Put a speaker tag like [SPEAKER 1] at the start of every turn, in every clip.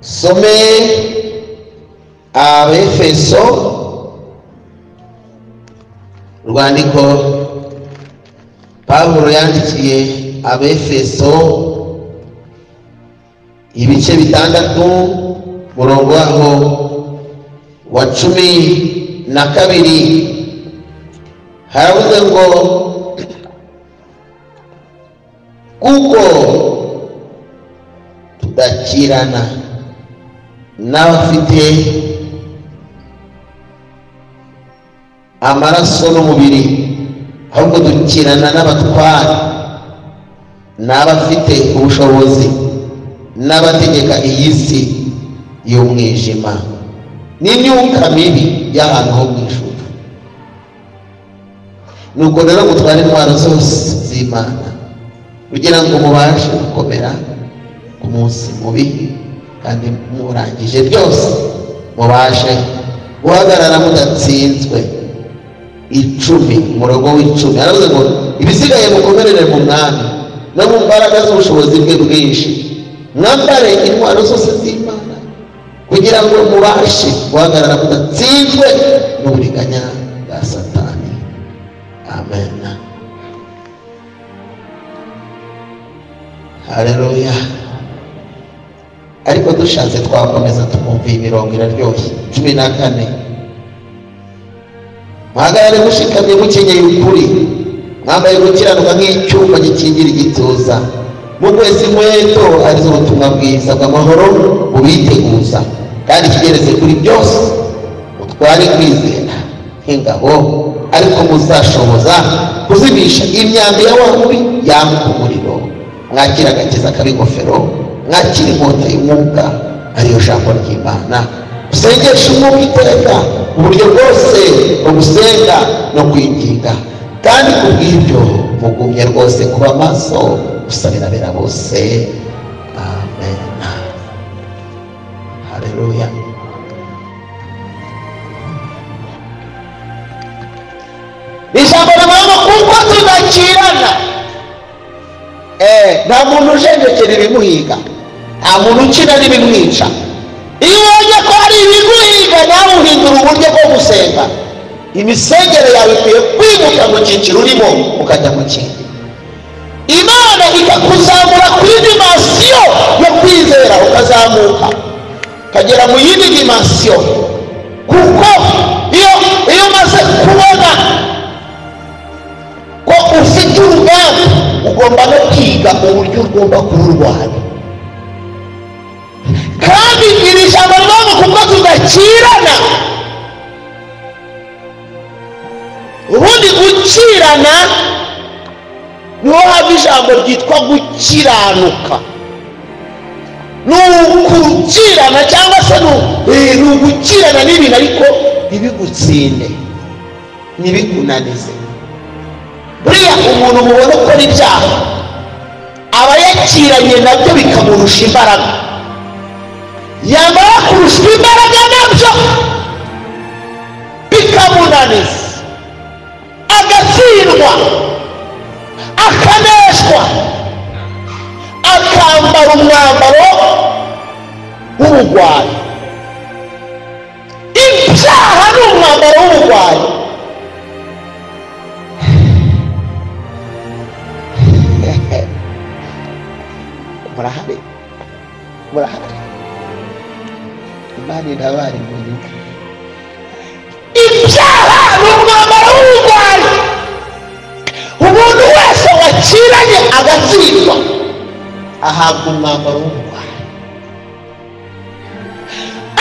[SPEAKER 1] Some Abefeso, urwandiko Pawulo yandikiye Abefeso, ibice 6, murongo waho wa 12, haravuze ngo kuko tudakirana n'abafite amaraso n'umubiri, ahubwo dukirana n'abatware n'abafite ubushobozi n'abategeka iyi si y'umwijima n'imyuka mibi y'ahantu ho mu ijuru. Nuko rero mutware intwaro zose z'Imana kugira ngo mubashe gukomera ku munsi mubi, kandi murangije byose mubashe guhagarara mudatsinzwe. 10, umurongo w'10 aravuze ngo ibisigaye mukomerere mu Mwami no mu mbaraga z'ubushobozi bwe bwinshi, mwambare intwaro zose z'Imana kugira ngo mubashe guhagarara mudatsinzwe n'uburiganya bwa Satani. Amen. Haleluya. Ariko dushatse twakomeza tukumva iyi mirongo iraryoshye. 14, muhagarare mushikamye mukenyeye ukuri, mwambaye gukiranuka nk'icyuma gikingira igituza, mukwesa inkweto arizo ubutumwa bwiza bw'amahoro mubiteguza, kandi ikigeretse kuri byose mutware kwizera nk'ingabo, ariko muzashoboza kuzimisha imyambi ya wa mubi yaka umuriro. Mwakira agakiza k'ingofero, mwakira inkota y'umwuka ariyo jambo ry'Imana. Usengesha umwuka iteka uburyo bwose bwo gusenga no kwinginga, kandi kubw'ibyo mugumye rwose kuba maso usabira abera bose. Amen. Haleluya. Ijambo rivuga ngo kuko tudakirana. Nta muntu ujenjekera ibimuhiga, nta muntu ukina n'ibimwica. Iyo ubonye ko hari ibiguhiga, nawe uhindura uburyo bwo gusenga. Imisengere yawe ikwiye kwimuka mu cyiciro urimo ukajya mu kindi. Imana ikakuzamura kuri dimansiyo yo kwizera, ukazamuka ukagera mu yindi dimansiyo. Kuko iyo umaze kubona ko ufite urugamba, ugomba no kwiga uburyo ugomba kururwanya. Kandi iri jambo rivuga kuko tudakirana. Ubundi gukirana niho hava ijambo ryitwa gukiranuka. Ni ukukirana cyangwa se ni ugukirana n'ibintu ariko ntibigutsinde, ntibikunanize. Buriya umuntu mubona ukora ibyaha aba yakiranye nabyo bikamurusha imbaraga, yamara kurushwa imbaraga nabyo bikamunaniza, agatsindwa, akaneshwa, akambara umwambaro w'ubugwari. Ibyaha ni umwambaro w'ubugwari. Murahari, murahari. Imana intabare mu nyungu. Ibyaha ni umwambaro w'ubugwari. Umuntu wese wakiranye agatsindwa ahabwa umwambaro w'ubugwari,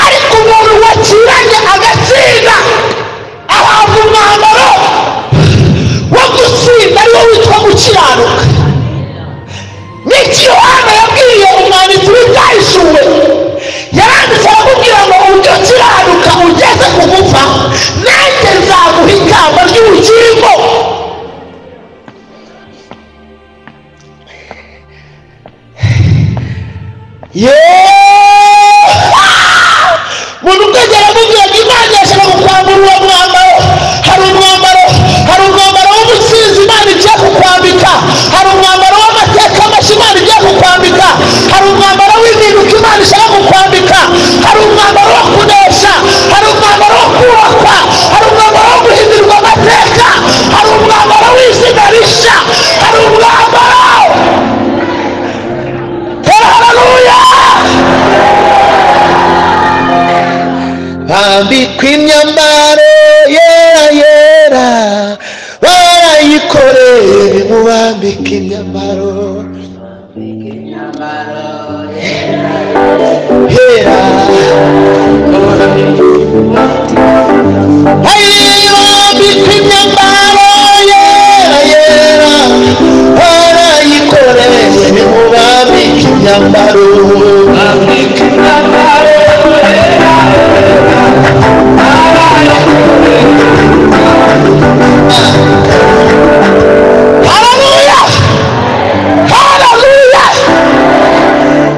[SPEAKER 1] ariko umuntu wakiranye agatsinda ahabwa umwambaro wo gutsinda, ariwo witwa gukiranuka. N'icyo Yohana yabwiye umwanditsi w'Ibyahishuwe, yaranditse aramubwira ngo ujye ukiranuka ugeze ku gupfa, nanjye nzaguha ikamba ry'ubugingo. Muntu ukagera amubwira ngo Imana irashaka kukwambura uwo mwambaro. Hari umwambaro Barayikoreye bimubambika imyambaro hera ayibambika imyambaro yera yera barayikoreye bimubambika imyambaro Haleluya! Haleluya!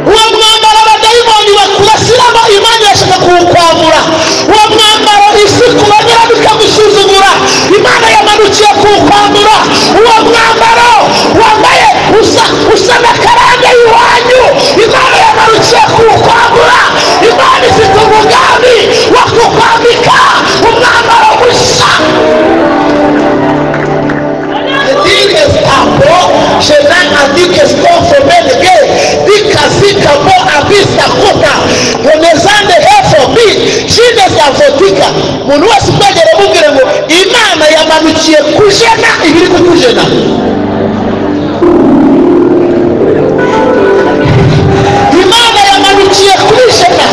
[SPEAKER 1] Uwo mwambaro abadayimoni bakurasiramo Imana irashaka kuwukwambura. Uwo mwambaro isi kubanyuramo ikagusuzugura, Imana yamanukiye kuwukwambura. Uwo mwambaro wambaye usa n'akarande iwanyu, Imana yamanukiye kuwukwambura. Imana ifite umugambi wo kukwambika umwambaro mushya. Umuntu wese ukwegera amubwira ngo Imana yamanukiye kujena ibiri kukujena. Imana yamanukiye kubijena.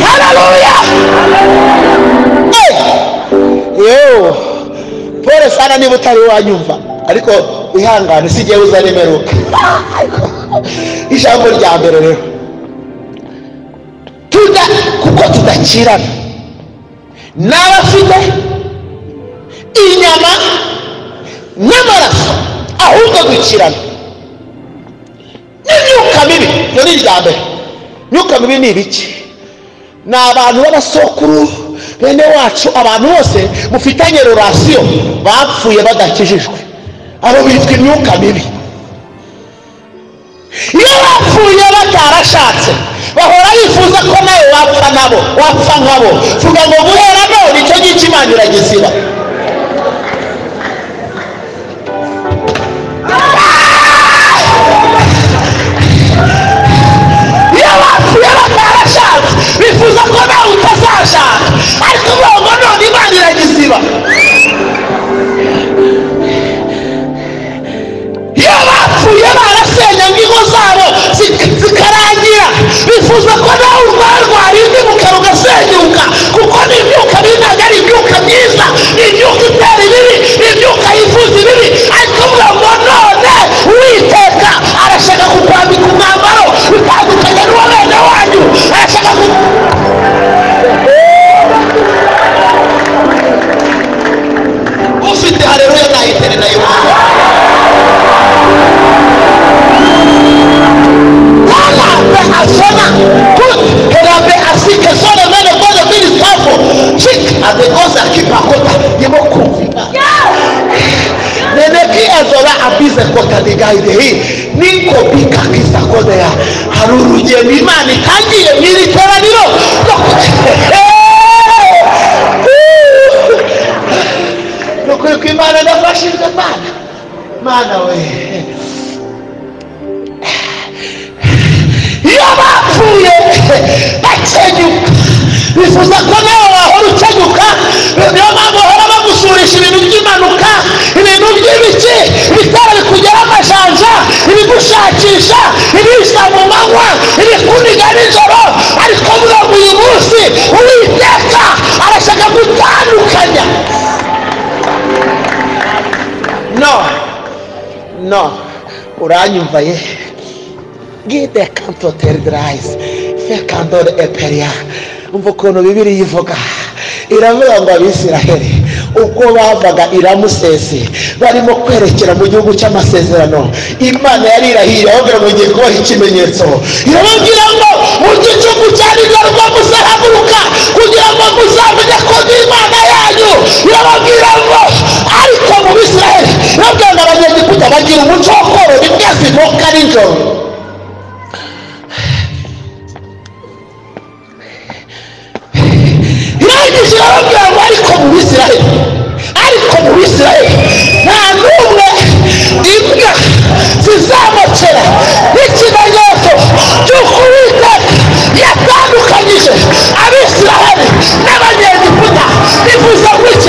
[SPEAKER 1] Haleluya! Yo, pole sana niba utari wanyumva, ariko ihangane si jyewe uzaremeruka. Ijambo rya mbere rero kuko tudakirana n'abafite inyama n'amaraso, ahubwo dukirana n'imyuka mibi. Iyo ni irya mbere. Imyuka mibi ni ibiki? Ni abantu b'abasokuru bene wacu, abantu bose mufitanye relation bapfuye badakijijwe, abo bitwa imyuka mibi. Iyo bapfuye batarashatse bahora bifuza ko nawe wapfa nabo, wapfa nkabo. Vuga ngo guhera none icyo ngicyo Imana iragiziba. Iyo bapfuye batarashatse bifuza ko nawe utazashaka, ariko ngo none Imana iragiziba. Iyo bapfuye barasenya ingo zabo zikarangira, bifuza ko nawe urwarwara indi mukara ugasenyuka, kuko ni imyuka mibi, ntabwo ari imyuka myiza, ni imyuka itera ibibi, ni imyuka yifuza ibibi. Ariko ngo none Uwiteka arashaka kukwambika umwambaro utandukanye n'uwa bene wanyu, arashaka ufite haleluya nayitere nayo. Hari urugendo Imana itangiye mu iri teraniro. Ni ukuri ko Imana ndafashijwe. Mana, Mana we, iyo bapfuye bakenyuka bifuza ko nawe wahora ukenyuka. Niyo mpamvu bahora bagusurisha ibintu by'impanuka, ibintu by'ibiki, ibitaro bikugera amajanja, ibigushakisha, ibisa mu manywa, ibikuniga nijoro. Ariko ngo uyu munsi Uwiteka arashaka gutandukanya. No, no, uranyumva ye? Gide kanto terdrais fekandore eperia. Umva ukuntu Bibiliya ivuga, iravuga ngo Abisiraheli ubwo bavaga i Ramusesi barimo kwerekera mu gihugu cy'amasezerano, Imana yari irahiye irababwira ngo ngiye kubaha ikimenyetso. Irababwira ngo mu gicuku cya nijoro muzahaguruka kugira ngo muzamenye ko ndi Imana yanyu. Irababwira ngo ariko mu Bisiraheli irababwira ngo Abanyegiputa bagira umuco wo korora imbwa zimoka nijoro. Irababwira ngo ariko mu Bisiraheli, ariko mu Bisiraheli nta n'umwe imbwa zizamokera n'ikimenyetso cy'uko Uwiteka yatandukanyije Abisiraheli n'Abanyegiputa. Bivuze gutya.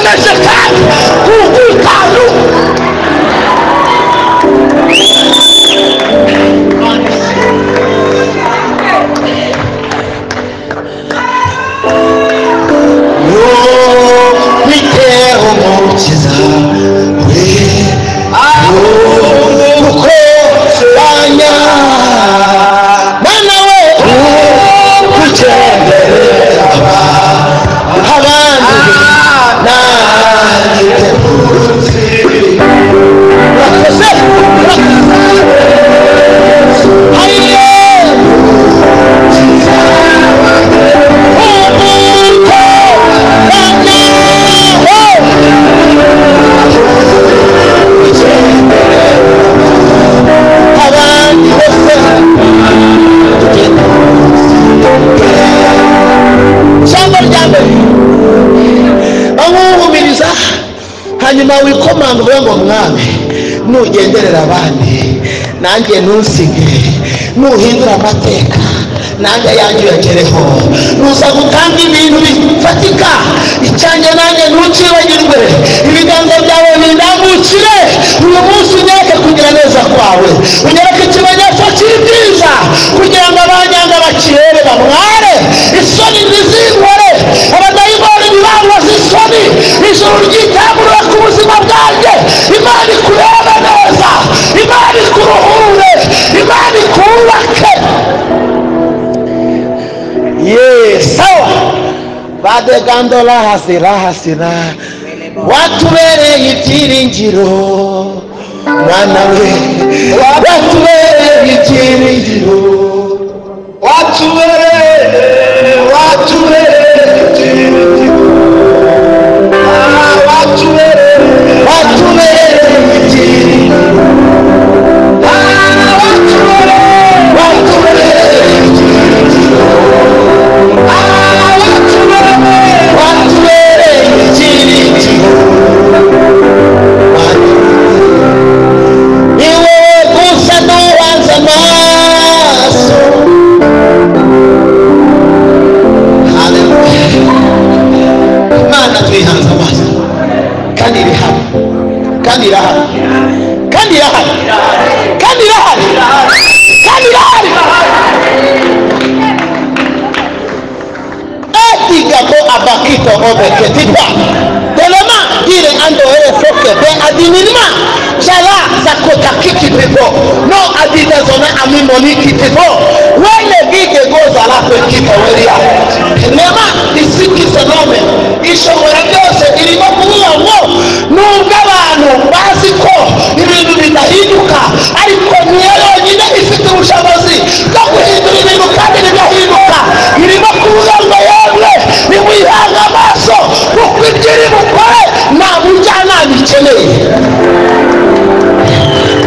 [SPEAKER 1] Irakomeje kandi kugutanu. Umukiza we uko banya mana we kugenderera abandi nanjye urakoze hanyuma wikomanga uvuga ngo mwami nugenderera abandi nanjye ntusige, nuhindura amateka nanjye ayanjye uyagereho, nuza gutanga ibintu bifatika icyanjye nanjye ntukibagirwe, ibiganza byawe bindambukire uyu munsi, unyereke kugira neza kwawe, unyereke ikimenyetso cy'ibyiza kugira ngo abanyanga bakirebe bamware isoni ntizinkore, abadayimoni ntibabaze isoni, ijuru ryitamurura ku buzima bwanjye. Imana ikurebe neza, Imana ikuruhure, Imana ikubake. Sawa badegandola hasira hasira watubereye ibyiringiro mwana we, watubereye ibyiringiro,
[SPEAKER 2] watubereye watubereye ibyiringiro, watubereye
[SPEAKER 1] watubereye ibyiringiro, watubereye ibyiringiro, watubereye ibyiringiro. Ni wowe gusa duhanze amaso. Haleluya. Imana tuyihanze amaso kandi iri hano, kandi irahari, kandi irahari, kandi irahari, kandi irahari. Etigako abakito obeketitwa telema dire ando ere foke be adinirma jala zakota kiki pipo no adidazona amimoni kitipo wele gige goza la kito weria nema isiki sanome ishobora byose irimo kuvuga ngo nubwo abantu bazi ko ibintu bidahinduka, ariko niyo yonyine ifite ubushobozi bwo guhindura ibintu kandi bigahinduka. Irimo kuvuga ngo yemwe nimwihange amaso kuko ibyo iri bukore nta bujyanama ikeneye.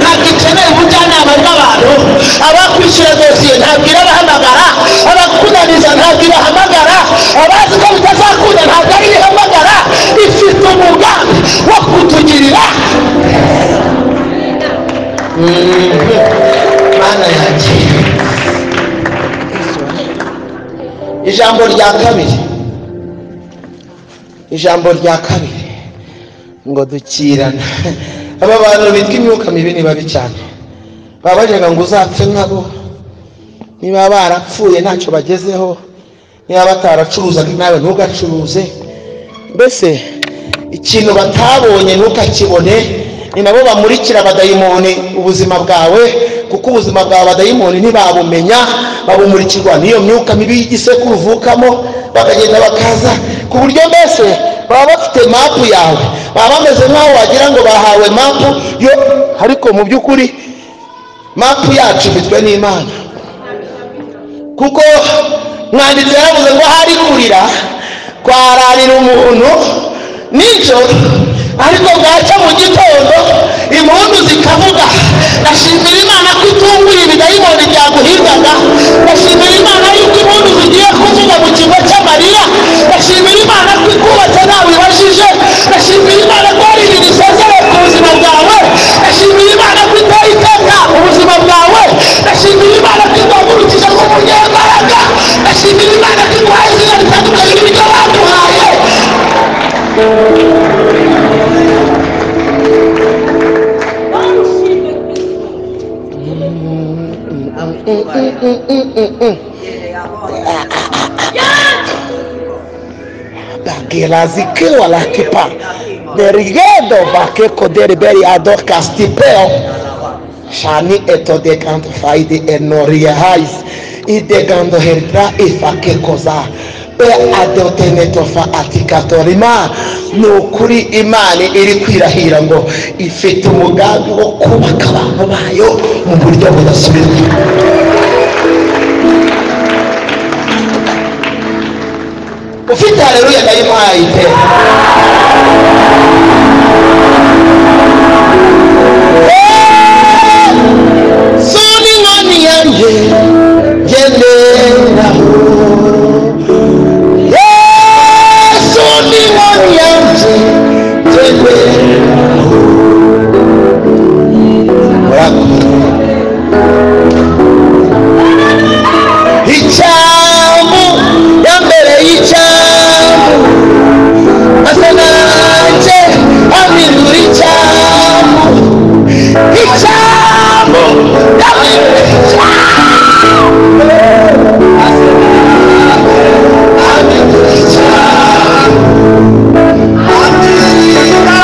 [SPEAKER 1] Ntabwo ikeneye ubujyanama bw'abantu. Abakwishyura dosiye ntabwo irabahamagara, abakunaniza ntabwo ibahamagara, abazi ko bitazakunda ntabwo ari ihamagara. Ifite umugambi wo kutugirira. Mana yanjye. Ijambo rya kabiri, ijambo rya kabiri ngo dukirana. Aba bantu bitwa imyuka mibi ni babi cyane, baba bajaga ngo uzapfe nkabo, niba barapfuye ntacyo bagezeho, niba bataracuruzaga nawe ntugacuruze, mbese ikintu batabonye ntukakibone. Ni nabo bamurikira abadayimoni ubuzima bwawe, kuko ubuzima bwawe abadayimoni ntibabumenya, babumurikirwa n'iyo myuka mibi y'igisekuru uvukamo, bakagenda bakaza ku buryo mbese baba bafite mapu yawe, baba bameze nk'aho wagira ngo bahawe mapu yo, ariko mu by'ukuri mapu yacu ifitwe n'Imana. Kuko mwanditsi yaravuze ngo hari kurira kwararira umuntu nijoro, ariko bwacya mu gitondo impundu zikavuga. Ndashimira Imana ko itunguye ibidayimoni byaguhigaga, ndashimira Imana yuko impundu zigiye kuvuga mu kigo cy'amarira, ndashimira Imana ko ikubatse ntawe ibajije, ndashimira Imana ko hari ibintu isezereye ku buzima bwawe, ndashimira Imana ko iteye iteka ubuzima bwawe, ndashimira Imana ko iguhagurukije nk'umunyembaraga, ndashimira Imana ko iguhaye izina ritandukanye n'ibyo baguhaye. Bagelazikiwa la kipa derigedo bakeko deriberi adokastipeo shani etodekant faide enoria hais idegando herdra ifakekoza be adotenetofa atikatorima. Ni ukuri Imana iri kwirahira ngo ifite umugambi wo kubaka abantu bayo mu buryo budasubirwa. Ufite haleluya ndayimuhaye iteka. Soni inkoni yanjye ngenderaho, Yesu ni inkoni yanjye ngenderaho. Icyamu yambere y'icyamu asa nanjye amindura icyamu, icyamu yamindura icyamu amindura icyamu amindura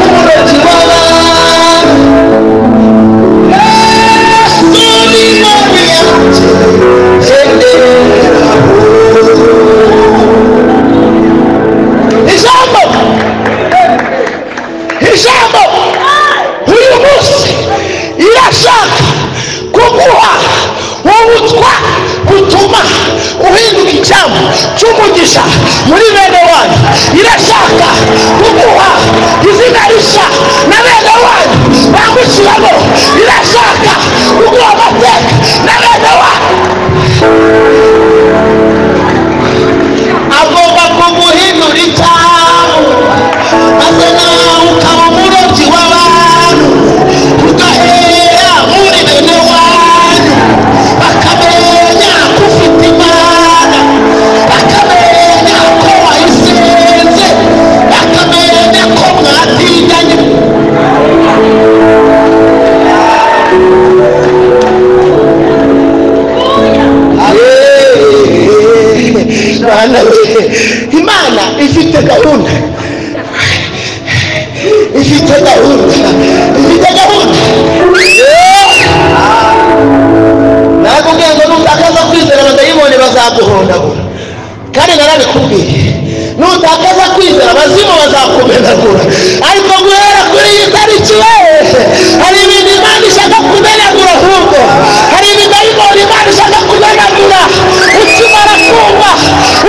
[SPEAKER 1] umurobyi w'abantu. Yesu ni inkoni yanjye ngenderaho. Ijambo, ijambo uyu munsi irashaka kuguha ubutwa butuma uhinduka icyambu cy'umugisha muri bene wanyu. Irashaka kuguha izina rishya na bene wanyu bagushyiramo. Irashaka kuguha amateka na bene wanyu. Agomba kuguhindura icyambu maze nawe ukaba umurobyi w'abantu, ugahera muri bene wanyu bakamenya ko ufite Imana, bakamenya ko wayisenze, bakamenya ko mwatinyanye. Imana ifite gahunda, ifite gahunda, ifite gahunda. Nakubwiye ngo nutakaza kwizera abadayimoni bazaguhondagura, kandi narabikubwiye. Nutakaza kwizera abazimu bazakumenagura. Ariko guhera kuri iyi tariki we hari ibintu Imana ishaka kumenagura, ahubwo hari ibidayimoni Imana ishaka kumenagura. Ukimara kumva,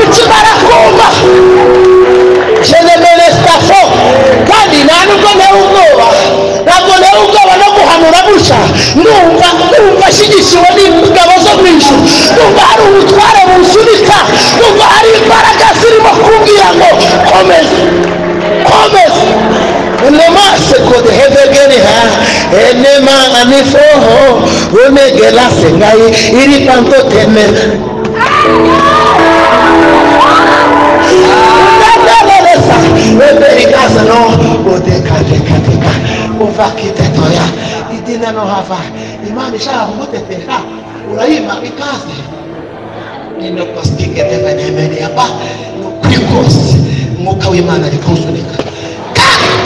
[SPEAKER 1] ukimara kumva jenemelestafo, kandi nta nubwo ntewe ubwoba, ntabwo ntewe ubwoba no guhanura gutya. Numva ashyigikiwe n'ingabo zo mu ijuru, numva hari ubutware bunsunika, numva hari imbaraga zirimo kumbwira ngo komeza, komeza. Enema sekode hevegeni ha enema anifoho onegela sengai iri panto teme. Eberikaza no odeka teka teka uvakitetoya idina no hava Imana ishaka kugutetera urayima ikaze ninokostike tevenemeni apa nukuri kose umwuka w'Imana ari kunsunika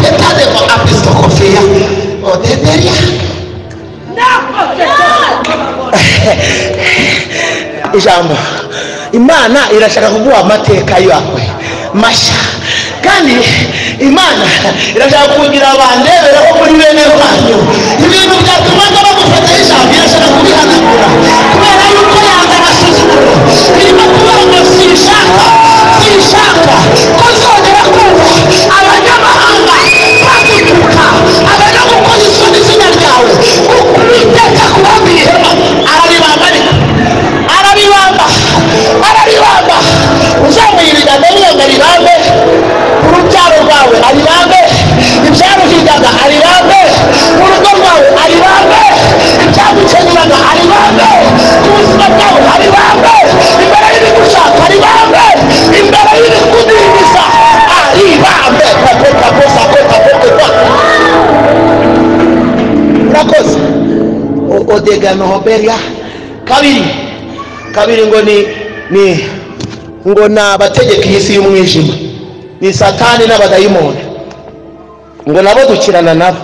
[SPEAKER 1] tetade ko apisokofia odeteria. Ijambo Imana irashaka kuguha amateka yawe mashya, kandi Imana irashaka kugira abandebereho muri bene wanyu. Ibintu byatumaga bagufata ijambo irashaka kubihanagura, kubera yuko yanga amasuzuguro. Irimo kuvuga ngo sinshaka, sinshaka ko nzongera kumva abanyamahanga bagutuka, abanyagukoza isoni izina ryawe, kuko Uwiteka akubambiye ihema. Araribamba ariko araribamba, araribamba. Uzamuye ibiganza niyo ngo aribambe urubyaro rwawe, aribambe ibyaruhigaga, aribambe urugo rwawe, aribambe ibyagukenyuraga, aribambe ubuzima bwawe, aribambe imbere y'ibigushaka, aribambe imbere y'ibikudindiza, aribambe. Urakoze. Odegano hoberia kabiri. Kabiri ngo ni ngo nabategeka iyi si y'umwijima, ni Satani n'abadayimoni, ngo nabo dukirana nabo,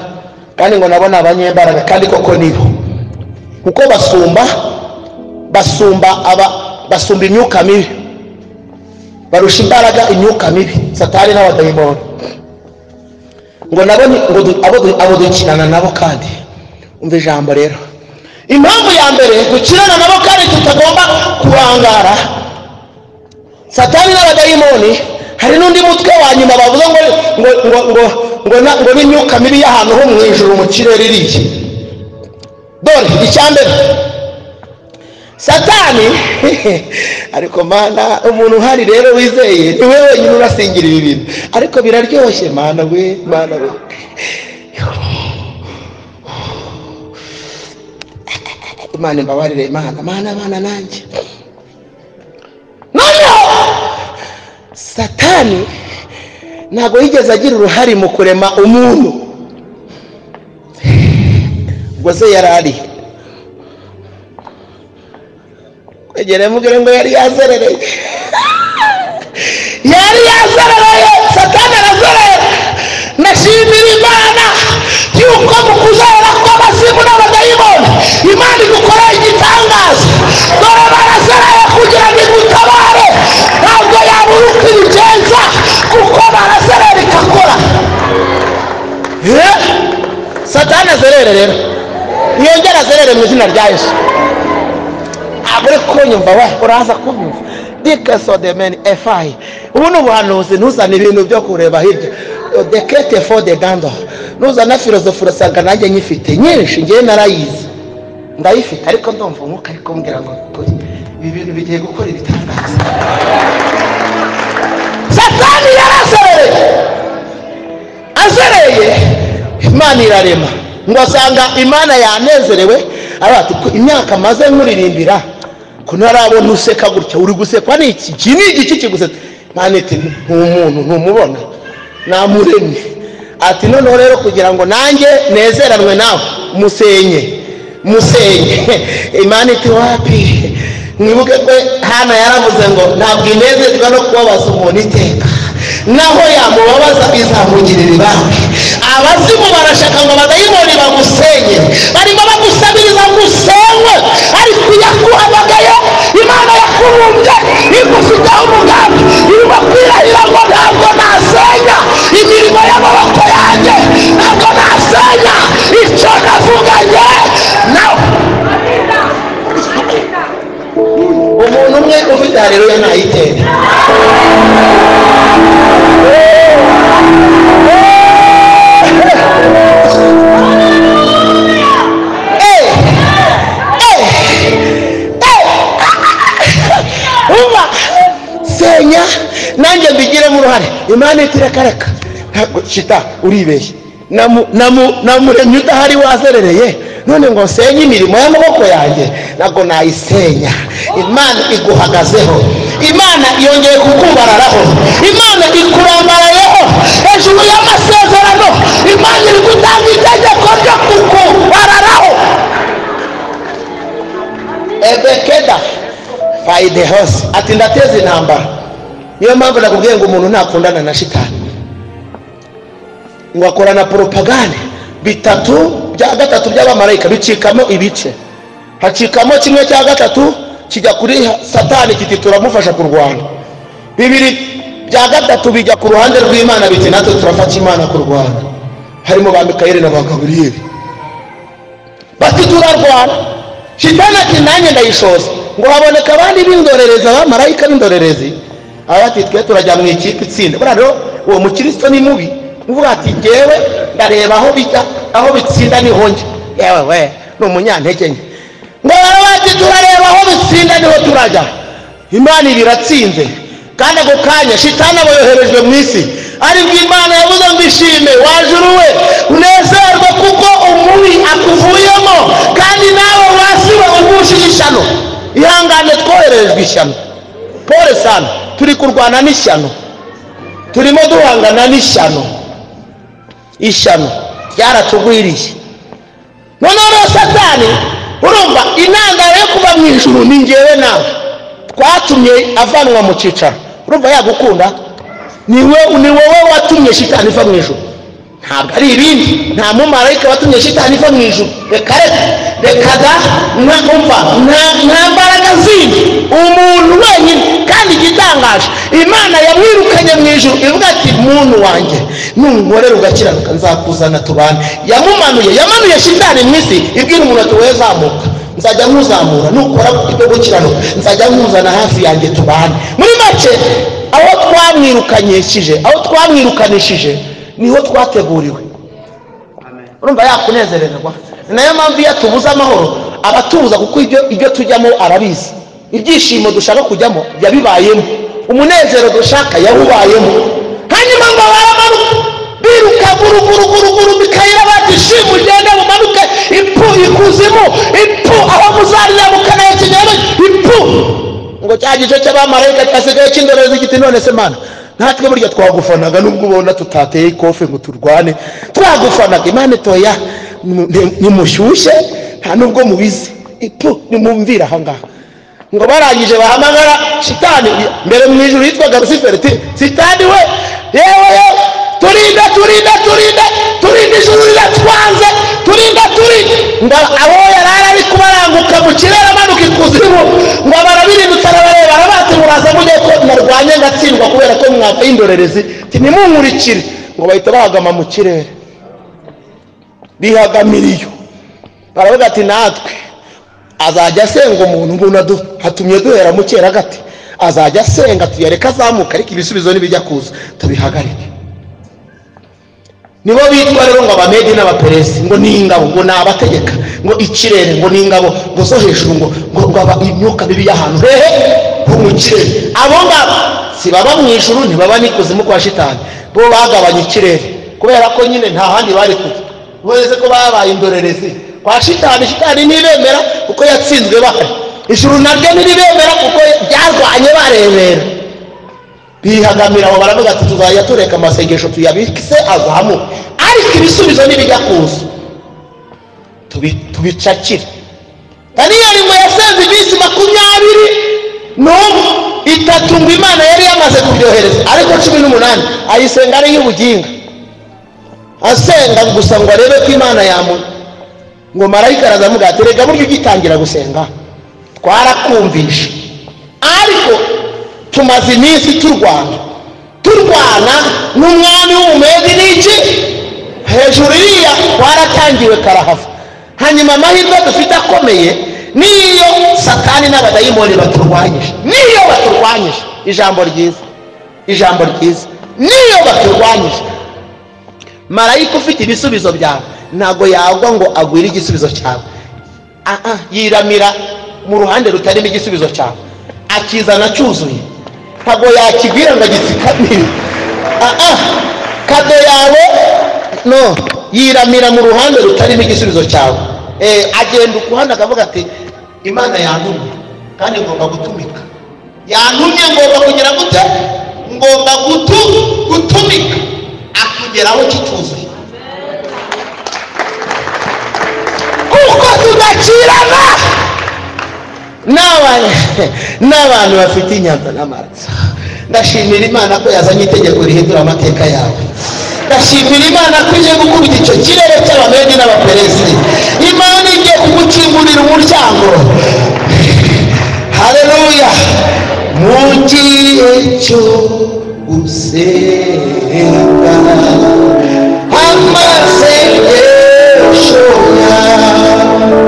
[SPEAKER 1] kandi ngo nabo ni abanyembaraga, kandi koko nibo, kuko basumba imyuka mibi, barusha imbaraga imyuka mibi, Satani n'abadayimoni, ngo nabo abo dukirana nabo. Kandi umva ijambo rero, impamvu ya mbere dukirana nabo kandi tutagomba kurangara Satani n'abadayimoni, hari n'undi mutwe wa nyuma bavuga ngo ngo ngo ngo ngo ngo n'imyuka mibi y'ahantu ho mu ijuru mu kirere iriye. Dore icyambere, Satani ariko mana, umuntu uhari rero wizeye ni we wenyine urasingira ibi bintu, ariko biraryoshye mana we, mana we. Imana imbabarire, Imana mana bana nanjye. Noneho Satani ntabwo yigeze agira uruhare mu kurema umuntu, ubwo se yarari kwegera mubwire ngo yari yazerereye, yari yazerereye. Satani arazerera. Ndashimira Imana yuko mu kuzera kw'abazimu n'abadayimoni Imana igukora igitangaza. Dore barazereye kugira ngo igutabare, ntabwo yabura uko ibigenza, kuko barazerera ikakora. Satani azerere rero, yongera azerere mu izina rya Yesu. Abure kunyumva we, uraza kunyumva. Dikeso de men efai. Ubu ni ubuhanuzi, ntuzane ibintu byo kureba hirya. Dekete fo de gando. Nuzana filozofi urasanga nanjye nyifite nyinshi, ngewe narayizi, ndayifite, ariko ndumva umwuka ari kumbwira ngo ibi bintu bigiye gukora ibitangaza. Satani yarazereye, azereye Imana irarema, ngo asanga Imana yanezerewe, arati imyaka maze nkuririmbira ko ntarabona useka gutya, uri gusekwa n'iki? Iki ni igiki kigusetsa? Imana iti ntumuntu ntumubona, namuremye. Ati noneho rero kugira ngo nanjye nezeranwe nawe, musenye musenye. Imana iti wapi, mwibuke ko Hana yaravuze ngo ntabwo inezezwa no kubabaza umuntu iteka, naho yamubabaza izamugirira ibambe. Abazimu barashaka ngo abadayimoni bamusenye, barimo bagusabiriza ngo usenywe, ariko iyakuhamagaye Imana yakubumbye igufiteho umugambi, irimo kwirahira ngo ntabwo nasenya imirimo y'amaboko yanjye, ntabwo nasenya icyo navuganye nawe. Umuntu umwe ufite haleluya nayitera. Senya nanjye mbigiremo uruhare. Imana iti reka reka, shita uribeshye, namuremye udahari wazerereye, none ngo nsenye imirimo y'amaboko yanjye, ntabwo nayisenya. Imana iguhagazeho, Imana yongeye kukubararaho, Imana ikurambarayeho hejuru y'amasezerano, Imana iri gutanga itegeko ryo kukubararaho. Ebekeda faidehos ati ndateza intambara. Niyo mpamvu nakubwiye ngo umuntu ntakundana na shitani, ngo akorana propaganda. Bitatu bya gatatu by'abamarayika bicikamo ibice, hacikamo kimwe cya gatatu kijya kuri Satani kiti turamufasha kurwana, bibiri bya gatatu bijya ku ruhande rw'Imana biti natwe turafasha Imana kurwana, harimo ba Mikayeli na ba Gaburiyeli, bati turarwana. Shitani ati nanjye ndayishoza, ngo haboneka abandi b'indorerezi, abamarayika b'indorerezi, abati twe turajya mu ikipe itsinda. Buriya rero uwo mukristo ni mubi, uvuga ati ngewe ndareba aho bijya, aho bitsinda niho njya. Yewe we ni umunyantege nke. Ngo barabati turareba aho bitsinda niho turajya. Imana ibiratsinze, kandi ako kanya shitani aba yoherejwe mu isi, ariko Imana yavuze ngo ishime wajuruwe unezerwe kuko umubi akuvuyemo, kandi nawe wasiwe ugushije ishyano. Ihangane, twohererejwe ishyano. Pole sana, turi kurwana n'ishyano, turimo duhangana n'ishyano, ishyano ryaratugwiriye. Noneho rero Satani Urumva intandaro yo kuva mu ijuru ni njyewe nawe twatumye avanwa mu cyicaro. Urumva yagukunda? Ni wowe watumye shitani iva mu ijuru, ntabwo ari ibindi. Nta mumarayika watumye shitani iva mu ijuru. Reka reka da, umva nta mbaraga zindi, umuntu wenyine. Kandi igitangaje, Imana yamwirukanye mu ijuru ivuga ati muntu wanjye nunkorera ugakiranuka nzakuzana tubane. Yamumanuye, yamanuye shitani mu isi ibwira umuntu ati wowe zamuka, nzajya nkuzamura, nukora ibyo gukiranuka nzajya nkuzana hafi yanjye tubane. Muri make aho twamwirukanyishije, aho twamwirukanishije niho twateguriwe. Urumva yakunezererwa. Ni nayo mpamvu iyo atubuza amahoro abatubuza, kuko ibyo tujyamo arabizi. Ibyishimo dushaka kujyamo yabibayemo, umunezero dushaka yawubayemo. Hanyuma ngo baramanuka biruka guruguruguruguru Mikayeli bati shimu ugende mumanuke ipfu ikuzimu, ipfu aho muzarira mukanaye kinyarwanda ipfu. Ngo cya gice cy'abamarayika cyasigaye cy'indorerezi giti none se Mana natwe burya twagufanaga nubwo ubona tutateye ikofe ngo turwane, twagufanaga. Imana itoya nimushyushye nta nubwo mubizi, ipfu nimumvira aha ngaha. Ngo barangije bahamagara shitani mbere mu ijuru yitwaga Rusiferi, shitani we yewe yewe turinda turinda turinda turinda ijuru riratwanze, turinda turinda. Ngo abo yarara ari kubaranguka mu kirere amanuka ikuzimu, ngo barabirindutse arabareba arabati muraza mujye ko narwanye ngatsindwa kubera ko mwabaye indorerezi, nimunkurikire. Ngo bahita bahagama mu kirere bihagamiriyo, baravuga ati natwe azajya asenga umuntu umuntu hatumye duhera mu cyeragati, azajya asenga tuyareka azamuka, ariko ibisubizo nibijya kuza tubihagarike. Nibo bitwa rero ngo abamedi n'abaperesi, ngo ni ingabo, ngo ni abategeka, ngo ikirere, ngo ni ingabo, ngo zo hejuru, ngo ngo aba imyuka mibi y'ahantu hehe ho mu kirere. Abo ngabo si baba mu ijuru, ntibaba n'ikuzimu kwa shitani, bo bagabanye ikirere kubera ko nyine nta handi bari kujya. Uretse ko babaye indorerezi kwa shitani, shitani ntibemera kuko yatsinzwe bahari, ijuru naryo ntiribemera kuko byarwanye barebera. Bihagamira aho baravuga ati tuzajya tureka amasengesho tuyabikise azamuke, ariko ibisubizo nibijya kuza tubicakire. Daniyeli ngo yasenze iminsi 23 ngo Imana yari yamaze kubyohereza, ariko 18 ayisenga ari y'ubuginga, asenga gusa ngo arebe ko Imana yamu. Ngo marayika arazamuga ati rega buryo ugitangira gusenga twarakumvisha, ariko tumaze iminsi turwana n'umwami w'umumedi n'iki hejuru iriya twaratangiwe karahava. Hanyuma amahirwe dufite akomeye niyo Satani n'abadayimoni baturwanyije, niyo baturwanyije, ijambo ryiza, ijambo ryiza, niyo baturwanyije, marayika ufite ibisubizo byawe ntago yagwa ngo agwire igisubizo cyawe. Yiramira mu ruhande rutarimo igisubizo cyawe, akizana cyuzuye, ntago yakigwira ngo agitsikamire. Kado yawe no yiramira mu ruhande rutarimo igisubizo cyawe. Agenda ukuhanda akavuga ati Imana yantumye kandi ngomba gutumika, yantumye ngomba kugira gute, ngomba gutumika. Akugeraho kicyuzuye kuko tudakirana n'abantu bafite inyama n'amaraso. Ndashimira Imana ko yazanye itegeko rihindura amateka yawe. Ndashimira Imana ko ije gukubita icyo kirere cy'abamedi n'abaperesi. Imana igiye kugukingurira umuryango. Haleluya. Mu gihe cyo gusenga amasengesho yacu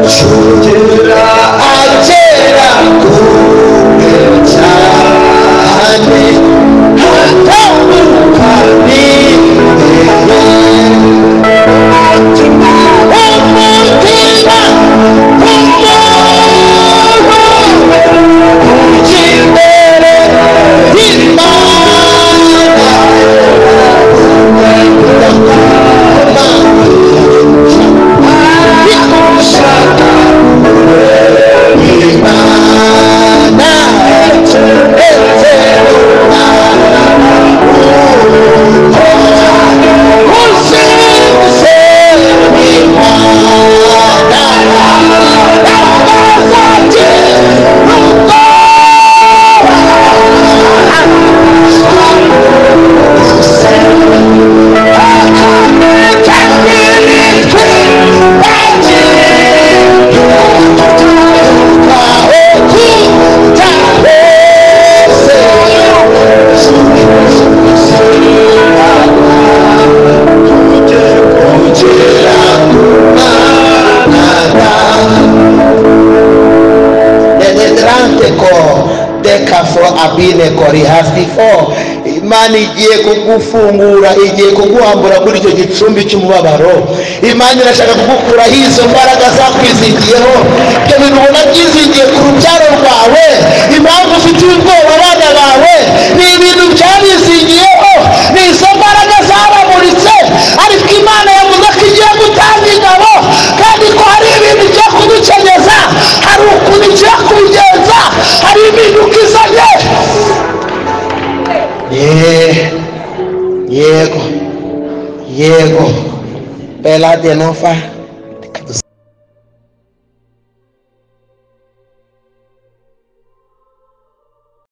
[SPEAKER 1] agera kure cyane, hatambuka n'imbere, umutima w'umuntu ujya imbere y'Imana. Teko dekafo abine kori hasifo. Imana igiye kugufungura, igiye kuguhambura kuri icyo gicumbi cy'umubabaro. Imana irashaka kugukuraho izo mbaraga zakwizingiyeho, ibyo bintu ubona byizingiye ku rubyaro rwawe. Impamvu ufite ubwoba abana bawe ni ibintu byabizingiyeho, ni izo mbaraga zabamuritse. Ariko Imana yavuze ko igiye gutanga ingabo, kandi ko hari ibintu igiye kudukenyeza, hari ukuntu igiye kubigenza, hari impinduka izanye. Yego, yego, bela denova.